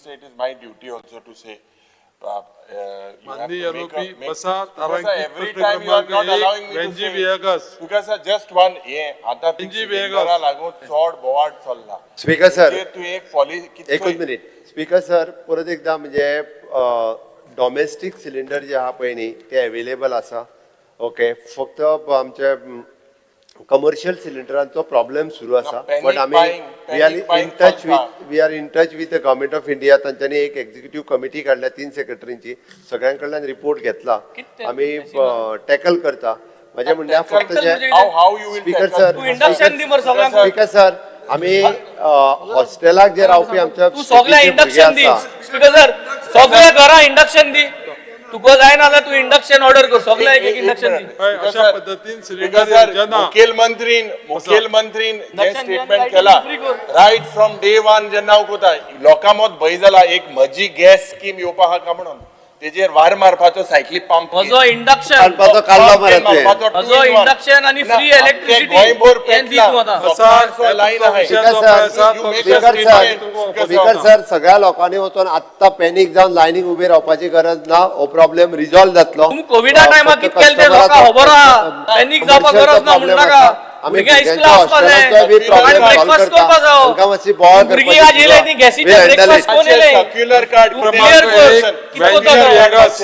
say, it is my duty also to say. माननीय आरोपी बसा, तारांकित एव्हरी प्रश्न time you are क्रमांक not एक, अलाउइंग मी वेंजी to say. Viegas. Because sir, just one हे आता ती वेंजी व्हिएगस. सिलिंडरा लागून चड बोवाळ चल्ला. स्पीकर सर, म्हणजे तूं एक पॉलिसी एकूच मिनिट. स्पीकर सर, परत एकदा, म्हणजे डॉमेस्टीक सिलिंडर जे आहा पळय न्ही, ते अवेलेबल आसा, ओके. फक्त आमचे कमर्शियल सिलिंडरांचो प्रॉब्लेम सुरू आसा. Panic but आमी buying, we are panic in buying touch चलता. With we are in touch with the Government of India. तांच्यांनी एक एक्झिक्युटीव कमिटी काडल्या तीन सेक्रेटरींची. सगळ्यां कडल्यान रिपोर्ट घेतला. कितें? आमी टॅकल करता. म्हणजे म्हणल्यार फक्त जे म्हणजे How you will speaker tackle? Sir, तूं इंडक्शन दी मरे सगळ्यांक. स्पीकर सर, आमी हॉस्टेलाक जे रावपी आमच्या तूं सगळ्या सिटीचे भुरगे इंडक्शन दी. आसा. स्पीकर सर, सगळ्या घरां इंडक्शन दी. तुका जायना जाल्यार तूं इंडक्शन ऑर्डर कर. सगळ्या एक एक इंडक्शन दी. हय, अशा पद्दतीन सिलिंडर सर, येवचे ना. मुखेलमंत्रीन जे Induction statement light केला free कर. रायट फ्रॉम डे वन, जेन्ना हांव कोता, लोकां मत भंय जाला, एक म्हजी गॅस स्कीम येवपा आहा काय म्हणून. तेजेर वार मारपाचो सायकली पंप म्हजो इंडक्शन काडपाचो काडलो मरे तुवें. म्हजो इंडक्शन आनी फ्री इलेक्ट्रिसिटी गोंयभर हें दी तूं आतां. बसा. लायन आहा. विशय जो पळय आसा, तो You make विशय a speaker sir, statement. Speaker sir, सगळ्या लोकांनी वचून आत्तां पॅनीक जावन लायनीक उबे रावपाची गरज ना. हो प्रॉब्लेम रिजॉल्व जातलो. तुमी कोविडा टायमार फक्त कितें केलें तें लोकांक कस्टमराचो खबर आहा. पॅनीक जावपाक commercial गरज ना problem म्हणनाका. आसा. आमी भुरग्यां इस्कुला वचपा जाय. हॉस्टेलाचोय बी सकाळी प्रॉब्लेम सॉल्व ब्रेकफास्ट करता. करपा जावो. तांकां मातशी बोवाळ भुरगीं करपाची आज येयले ती will गॅसीचेर handle breakfast it. कोण येयले? सर्क्युलर कार्ड तूं क्लियर कर. एक कितें कोता वेंजी तो? व्हिएगस.